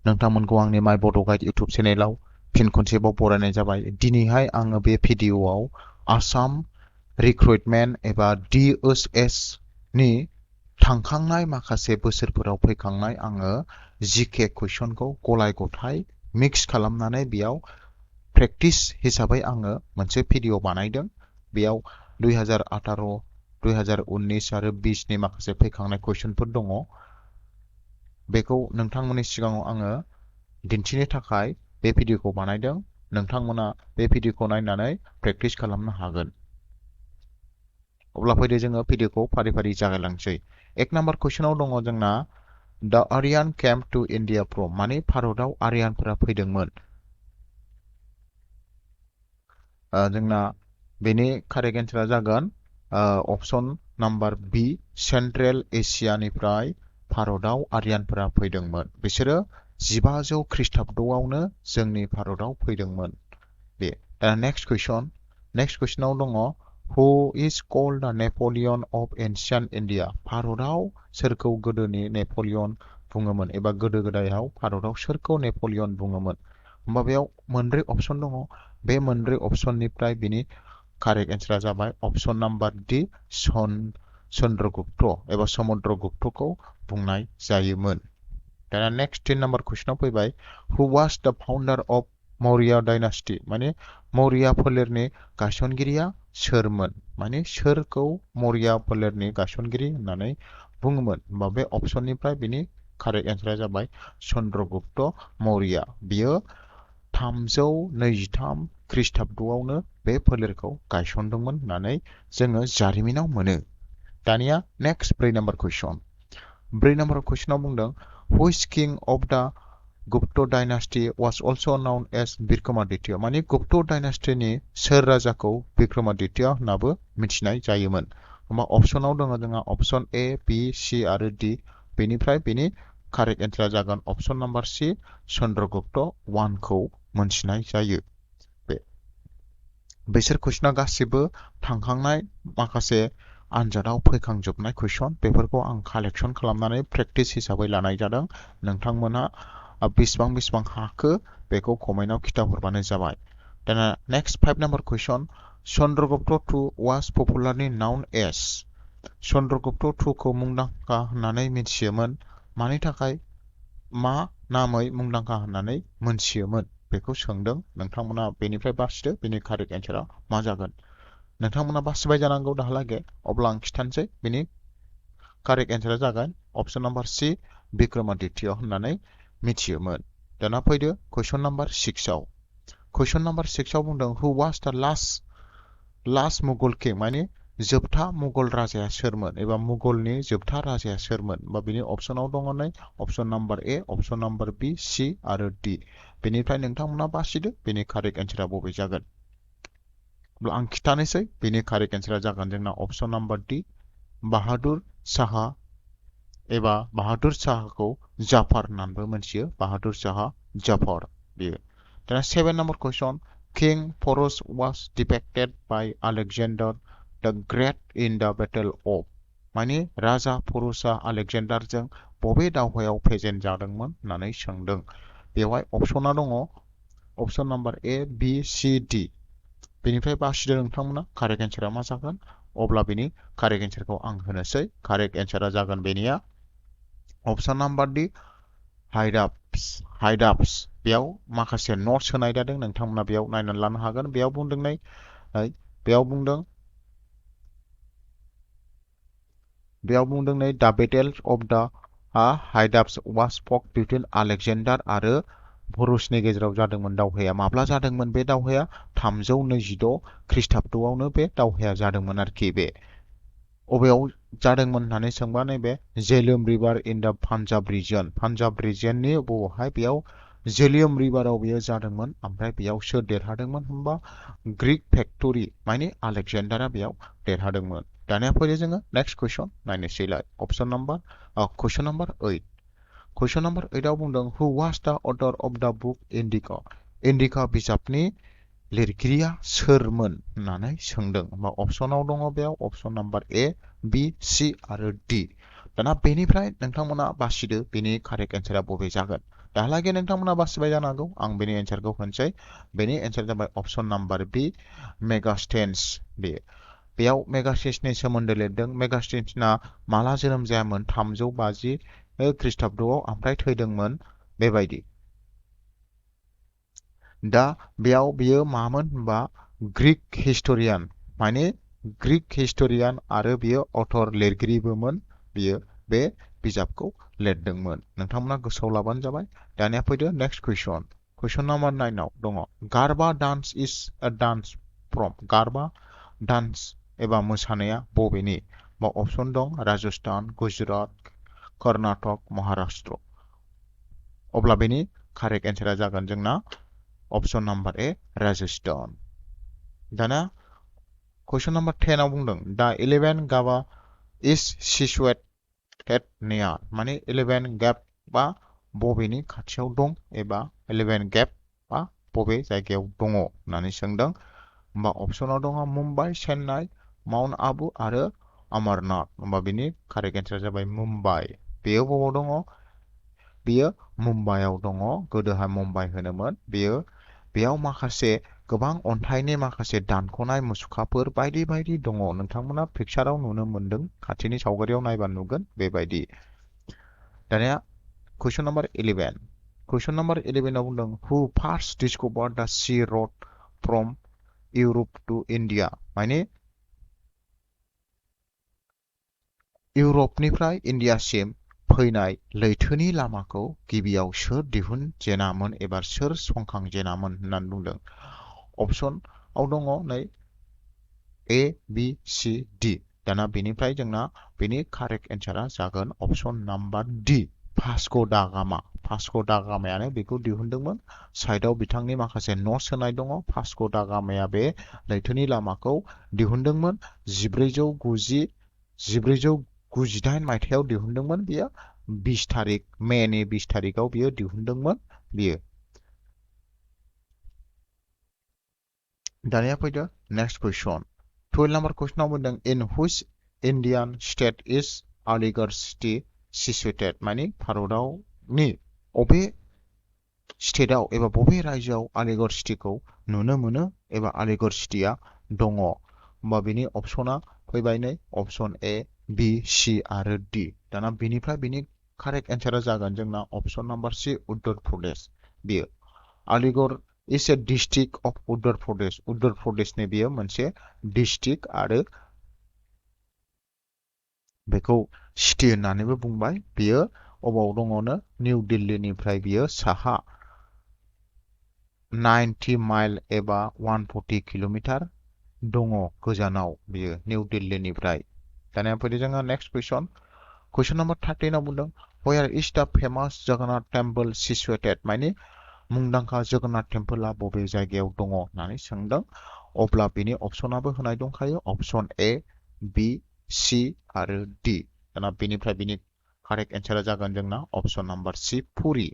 नोंथांमोनखौ आंनि माय बड' गाइड इउटुब चेनेलाव फिन खनसेबाव बरायनाय जाबाय। दिनैहाय आङो बे भिडिअ'आव आसाम रिक्रुटमेन्ट एबा DHS नि थांखांनाय माखासे बोसोरफोराव फैखांनाय आङो GK कुइसनखौ गलाय गथाय मिक्स खालामनानै बेयाव प्रेक्टिस हिसाबै आङो मोनसे भिडिअ बानायदों। बेयाव 2018, 2019 आरो 20 नि माखासे फैखांनाय कुइसनफोर दङ। बेखौ नोंथांमोननि सिगाङाव आङो दिन्थिनो थाखाय बे भिडिअखौ बानायदों। नोंथांमोना बे भिडिअखौ नायनानै प्रेक्टिस खालामनो हागोन। अब्ला फैदो जोङो भिडिअखौ फारि फारि जागायलांसै। एक नाम्बार कुइसनाव दङ जोंना द Aryan came to India from, माने भारतआव आर्यानफोरा फैदोंमोन। जोंना बेनि कारेक्ट एन्सारा जागोन अपसन नाम्बार बी, सेन्ट्रेल एसियानिफ्राय भारतआव आर्यानफोरा फैदोंमोन। बिसोरो 1500 ख्रीष्टाब्दआवनो जोंनि भारतआव फैदोंमोन। बे दा नेक्स्ट कुइसनाव दङ हु इज कल्ड द नेपलियन अफ एन्सियन्ट इन्डिया, भारतआव सोरखौ गोदोनि नेपलियन बुङोमोन एबा गोदो गोदायाव भारतआव सोरखौ नेपलियन बुङोमोन। होमबा बेयाव मोनब्रै अपसन दङ। बे मोनब्रै अपसननिफ्राय बिनि कारेक्ट एन्सारा जाबाय अपसन नाम्बार डी, चन्द्रगुप्त एबा समुद्रगुप्तखौ बुंनाय जायोमोन। दाना नेक्स्ट 10 नाम्बार कुइसनाव फैबाय हु वाज द फाउन्डार अफ मौर्य डाइनास्टि, माने मौर्य फोलेरनि गायसनगिरिया सोरमोन, माने सोरखौ मौर्य फोलेरनि गायसनगिरि होननानै बुङोमोन। होमबा बे अपसननिफ्राय बिनि कारेक्ट एन्सारा जाबाय चन्द्रगुप्त मौर्य। बियो 323 ख्रीष्टाब्दआवनो बे फोलेरखौ गायसनदोंमोन होननानै जोङो जारिमिनाव मोनो। दानिया नेक्स्ट 4 नाम्बार कुइसन। 4 नाम्बार कुइसनाव बुंदों हुइच किं अफ द गुप्त dynasty was also known as Vikramaditya, माने गुप्त डाइनास्टिनि सोर राजाखौ बिक्रमादित्य होननाबो मिथिनाय जायोमोन। होमबा अपसनाव दङ जोंहा अपसन ए, बी, सी आरो डी। बेनिफ्राय बेनि कारेक्ट एन्सारा जागोन अपसन नाम्बार सी, चन्द्रगुप्त 1 खौ मोनथिनाय जायो। बिसोर कुइसना गासिबो थांखांनाय माखासे आनजादाव फैखांजोबनाय कुइसन। बेफोरखौ आं कालेक्सन खालामनानै प्रेक्टिस हिसाबै लानाय जादों। नोंथांमोना बेसेबां हाखो बेखौ कमेन्टआव खिथाहरबानो जाबाय। दाना next 5 number question. Chandragupta II was popularly known as, Chandragupta II खौ मुंदांखा होननानै मिथियोमोन। मानि थाखाय मा नामै मुंदांखा होननानै मोनथियोमोन बेखौ सोंदों। नोंथांमोना बेनिफ्राय बासिदो बेनि कारेक्ट एन्सारा मा जागोन। नोंथांमोना बासिबाय जानांगौ दाहालागै। अब्ला आं खिथानोसै बेनि कारेक्ट एन्सारा जागोन अपसन नाम्बार सी, बिक्रमादित्य होननानै मिथियोमोन। दाना फैदो कुइसन नाम्बार 6आव। कुइसन नाम्बार 6आव बुंदों हु वाज द लास्ट मुगल किं, माने जोबथा मुगल राजाया सोरमोन एबा मुगलनि जोबथा राजाया सोरमोन। बा बिनि अपसनाव दङ नै अपसन नाम्बार ए, अपसन नाम्बार बी, सी आरो डी। बेनिफ्राय नोंथांमोना बासिदो बेनि कारेक्ट एन्सारा बबे जागोन। अब्ला आं खिथानोसै बेनि कारेक्ट एन्सारा जागोन जोंना अपसन नाम्बार डी, बाहादुर शाह एबा बाहादुर शाहखौ जाफार होननानैबो मोनथियो। बाहादुर शाह जाफार बेयो। दाना 7 number question. King Porus was defeated by Alexander the great in the battle of, माने राजा फरुसा आलेक्जेन्डारजों बबे दावहायाव फेजेन जादोंमोन होननानै सोंदों। बेवहाय अपसना दङ अपसन नाम्बार ए, बी, सी, डी। बेनिफ्राय बासिदो नोंथांमोना कारेक्ट एन्सारा मा जागोन। अब्ला बेनि कारेक्ट एन्सारखौ आं होनोसै। कारेक्ट एन्सारा जागोन बेनिया अपसन नाम्बार डी, हाइडाप्स। बेयाव माखासे नट्स होनाय जादों, नोंथांमोना बेयाव नायनानै लानो हागोन। बेयाव बुंदों नै द बेटेल अफ द हाइडाप्स वाज फट बिटुइन आलेक्जेन्डार आरो भरुसनि गेजेराव जादोंमोन दावहाया। माब्ला जादोंमोन बे दावहाया? 326 ख्रीष्टाब्दआवनो बे दावहाया जादोंमोन आरोखि। बे अबेयाव जादोंमोन होननानै सोंबा नैबे झेलिम river in the Punjab region, Punjab रिजननि बबावहाय बेयाव झेलिम रिभाराव बेयो जादोंमोन। ओमफ्राय बेयाव सोर देरहादोंमोन होनबा ग्रीक फेक्टरि, माने आलेक्जेन्डारा बेयाव देरहादोंमोन। दानिया फैदो जोङो नेक्स्ट कुइसन नायनोसैलाय। कुइसन नाम्बार 8। कुइसन नाम्बार 8आव बुंदों हु वाज द अथर अफ द बुक इन्डिका, इन्डिका बिजाबनि लिरगिरिया सोरमोन होननानै सोंदों। होमबा अपसनाव दङ बेयाव अपसन नाम्बार ए, बी, सी आरो डी। दाना बेनिफ्राय नोंथांमोना बासिदो बेनि कारेक्ट एन्सारा बबे जागोन। दाहालागै नोंथांमोना बासिबाय जानो हागौ आं बेनि एन्सारखौ होनसै बेनि एन्सार जाबाय अप्शन नाम्बार बी मेगास्टेन्स बेयाव मेगास्टेन्सनि सोमोन्दै लिरदों मेगास्टेन्सना माला जोनोम जायामोन 350 ख्रीष्टाब्दआव ओमफ्राय थैदोंमोन बेबायदि दा बेयाव बियो मामोन होनबा ग्रीक हिस्टोरियान माने ग्रीक हिस्टोरियान आरो बियो अथर लिरगिरिबोमोन बियो बे बिजाबखौ लिरदोंमोन नोंथांमोना गोसोआव लाबानो जाबाय दानिया फैदो नेक्स्ट कुइसन नाम्बार 9 आव दङ गारबा dance is a dance from गारबा डान्स एबा मोसानाया बबेनि बा अपसन दं राजस्थान गुजरात कर्नाटक महाराष्ट्र अब्ला बेनि कारेक्ट एन्सारा जागोन जोंना अपशन नाम्बार ए राजस्थान दाना कुइसन नाम्बार 10 आव बुंदों दा 11 गाबा इज सिचुएटेड नियर माने 11 गैप बा बबेनि खाथियाव दं एबा 11 गैप बा बबे जायगायाव दङ होननानै सोंदों होमबा अपसनाव दङ मुम्बाइ चेन्नाइ माउन्ट आबु आरो अमरनाथ होमबा बेनि कारेक्ट एन्सारा जाबाय मुम्बाइ बेयो बबाव दङ बेयो मुम्बाइआव दङ गोदोहाय मुम्बाइ होनोमोन बेयाव माखासे गोबां अन्थाइनि माखासे दानख'नाय मुसुखाफोर बायदि बायदि दङ नोंथांमोना पिक्चाराव नुनो मोन्दों खाथिनि सावगारियाव नायबा नुगोन बेबायदि दानिया कुइसन नाम्बार 11 कुइसन नाम्बार 11 आव बुंदों हु first discovered the sea road from Europe to India माने इउरपनिफ्राय इन्डियासिम फैनाय लैथोनि लामाखौ गिबियाव सोर दिहुनजेनामोन एबा सोर संखांजेनामोन होननानै बुंदों अपसनाव दङ नै ए बि सि डि दाना बेनिफ्राय जोंना बेनि कारेक्ट एन्सारा जागोन अपसन नाम्बार डि भास्को दा गामायानो बेखौ दिहुनदोंमोन साइडआव बिथांनि माखासे न'ट्स होनाय दङ भास्को दा गामाया बे लैथोनि लामाखौ दिहुनदोंमोन 1498 मायथाइयाव दिहुनदोंमोन बियो 20 तारिख मेनि 20 तारिखआव बियो दिहुनदोंमोन बियो दानिया फैदो नेक्स्ट कुइसन 12 नम्बर कुइसनाव बुंदों in which Indian state is Aligarh city situated माने भारतनि बबे स्टेटआव एबा बबे रायजोआव अलीगढ़ सिटीखौ नुनो मोनो एबा अलीगढ़ सिटीया दङ होमबा बेनि अपसना फैबाय नै अपसन ए बि सि आरो डि दाना बेनिफ्राय बेनि कारेक्ट एन्सारा जागोन जोंना अपसन नाम्बार सि उत्तर प्रदेश बियो Aligarh is a district of Uttar प्रदेशनि बियो मोनसे डिस्ट्रिक्ट आरो बेखौ सिटी होननानैबो बुंबाय बियो अबाव दङनो निउ दिल्लीनिफ्राय बियो साहा 90 माइल एबा 140 किल'मिटार दङ गोजानाव बियो निउ दिल्लीनिफ्राय दानिया फैदो जोङो नेक्स्ट कुइसन नाम्बार 13 आव बुंदों वेयर इज द फेमास जगन्नाथ टेम्पल सिचुएटेड माने मुंदांखा जगन्नाथ टेम्पलआ बबे जायगायाव दङ होननानै सोंदों अब्ला बेनि अपसनाबो होनाय दंखायो अपसन ए बि सि आरो डि दाना बेनिफ्राय बेनि कारेक्ट एन्सारा जागोन जोंना अपसन नाम्बार सि पुरि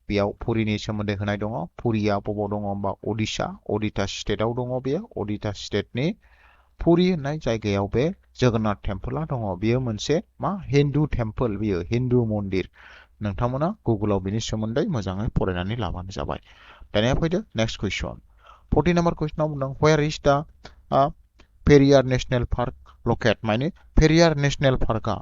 बेयाव पुरिनि सोमोन्दै होनाय दङ पुरिया बबाव दङ होनबा ओडिशा स्टेटआव दङ बेयो ओडिशा स्टेटनि पुरि होननाय जायगायाव बे जगन्नाथ टेम्पलआ दङ बेयो मोनसे मा हिन्दु टेम्पल बियो हिन्दु मन्दिर नोंथांमोना गुगोलाव बिनि सोमोन्दै मोजाङै फरायनानै लाबानो जाबाय दानिया फैदो नेक्स्ट कुइसन 14 नम्बर कुइसनाव बुंदों वेयर इज द पेरियार नेशनेल पार्क लकेट माने पेरियार नेशनेल पार्कआ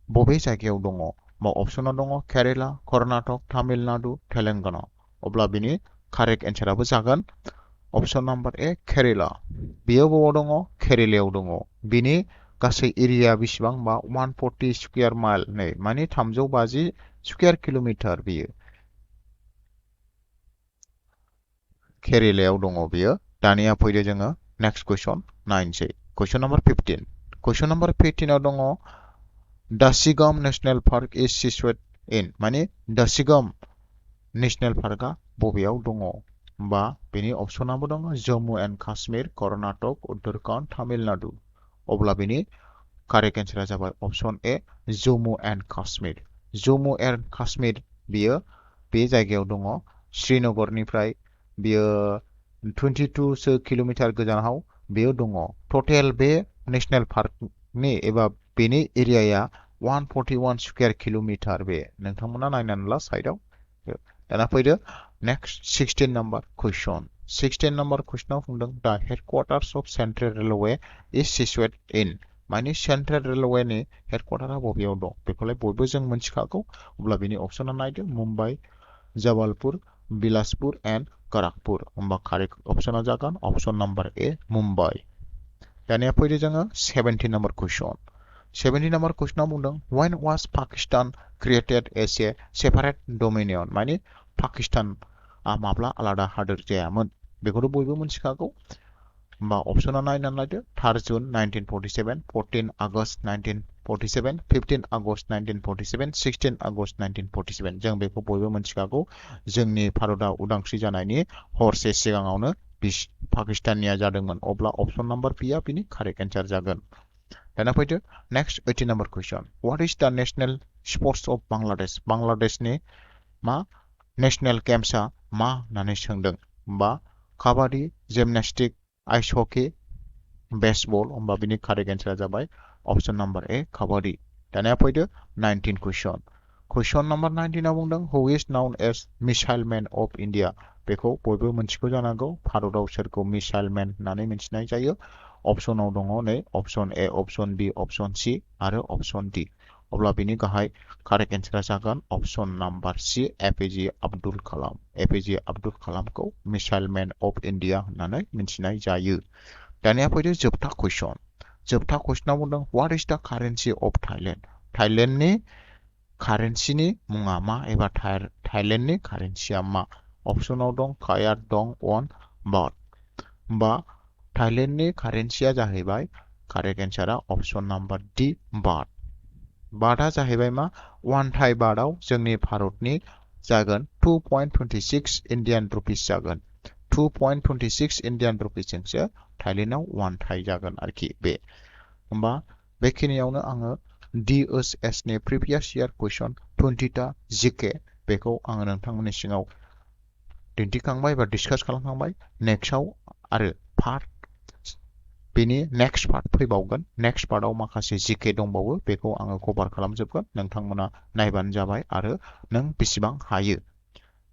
बबे जायगायाव दङ बा अपसनाव दङ केरेला कर्नाटक तामिलनाडु तेलेंगाना अब्ला बिनि कारेक्ट एन्साराबो जागोन अपसन नाम्बार ए केरेला बेयो बबाव दङ केरेलायाव दङ बिनि गासै एरिया बेसेबां बा 140 स्क्वायर माइल नै माने 350 स्क्वायर किल'मिटार बियो केरेलायाव दङ बियो दानिया फैदो जोङो नेक्स्ट कुइसन नायनोसै कुइसन नाम्बार 15 कुइसन नाम्बार 15 आव दङ Dachigam national park is situated in माने दासिगाम नेशनेल पार्कआ बबेयाव दङ बा बेनि अपसनाबो दङ जम्मु एन्ड काश्मीर कर्नाटक उत्तराखन्ड तामिलनाडु अब्ला बेनि कारेक्ट एन्सारा जाबाय अपसन ए जम्मु एन्ड काश्मीर बियो बे जायगायाव दङ श्रीनगरनिफ्राय बियो 22 किल'मिटार गोजानाव बेयो दङ टटेल बे नेशनेल पार्कनि एबा बेनि एरियाया 141 स्क्वायर किल'मिटार बे नोंथांमोना नायनानै ला साइडआव दाना फैदो next 16 number question 16 number questionआव बुंदों the headquarters of Central Railway is situated in माने Central Railway नि हेडक्वार्टारा बबेयाव दं बेखौलाय बयबो जों मिथिखागौ अब्ला बिनि अपसना नायदो मुम्बाइ जबलपुर बिलासपुर एन्ड खड़गपुर होमबा कारेक्ट अपसना जागोन अपसन नम्बर ए मुम्बाइ दानिया फैदो जोङो 17 number question 17 number questionआव बुंदों when was Pakistan created as a separate dominion माने पाकिस्तान आ माब्ला आलादा हादोर जायामोन बेखौथ' बयबो मिथिखागौ होमबा अपसना नायनानै नायदो 3 जुन 1947 14 आगस्ट 1947 15 आगस्ट 1947 16 आगस्ट 1947 जों बेखौ बयबो मिथिखागौ जोंनि भारतआ उदांस्रि जानायनि हरसे सिगाङावनो पाकिस्ताननिया जादोंमोन अब्ला अपसन नम्बर बी आ बिनि कारेक्ट एन्सार जागोन दाना फैदो next 18 number question what is the national sports of Bangladesh बांग्लादेशनि मा नेशनल गेम्सआ मा होननानै सोंदों होमबा काबाडि जिमनास्टिक आइस हकी बेसबल होमबा बिनि कारेक्ट एन्सारा जाबाय अपसन नम्बर ए काबाडि दानिया फैदो 19 question नम्बर 19 आव बुंदों who is known as missile man of India बेखौ बयबो मिथिगौ जानांगौ भारतआव सोरखौ मिसाइल मेन होननानै मिथिनाय जायो अपसनाव दङ नै अपसन ए अपसन बी अपसन सी आरो अपसन डी अब्ला बिनि गाहाय कारेक्ट एन्सारा जागोन option number C APJ Abdul Kalam APJ Abdul कलामखौ मिसाइल मैन अफ इंडिया होननानै मिथिनाय जायो दानिया फैदो जोबथा कुइसनाव बुंदों व्हाट इज द कारेन्सि अफ थाइलेण्ड थाइलेण्डनि कारेन्सिनि मुङा मा एबा थाइलेण्डनि कारेन्सिया मा अपसनाव दं कायात दं वन बाथ होमबा थाइलेण्डनि कारेन्सिया जाहैबाय कारेक्ट एन्सारा अपसन नम्बर डी बाथ बाथआ जाहैबाय मा वन थाइ बाथआव जोंनि भारतनि जागोन 2.26 इंडियन रुपीस जागोन 2.26 इंडियन रुपीसजोंसो थाइलेण्डआव वन थाइ जागोन आरोखि बे होमबा बेखिनियावनो आङो DHS नि प्रिभियास इयार क्वेश्चन 20 टा GK बेखौ आङो नोंथांमोननि सिगाङाव दिन्थिखांबाय एबा डिसकास खालामखांबाय नेक्स्टआव आरो पार्ट बेनि नेक्स्ट पार्ट फैबावगोन नेक्स्ट पार्टआव माखासे GK दंबावो बेखौ आङो कभार खालामजोबगोन नोंथांमोना नायबानो जाबाय आरो नों बेसेबां हायो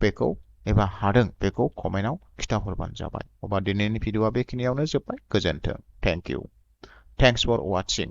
बेखौ एबा हादों बेखौ कमेन्टआव खिथाहरबानो जाबाय अब्ला दिनैनि भिडिअआ बेखिनियावनो जोब्बाय गोजोन्थों थेंक इउ थेंक्स फर वाचिं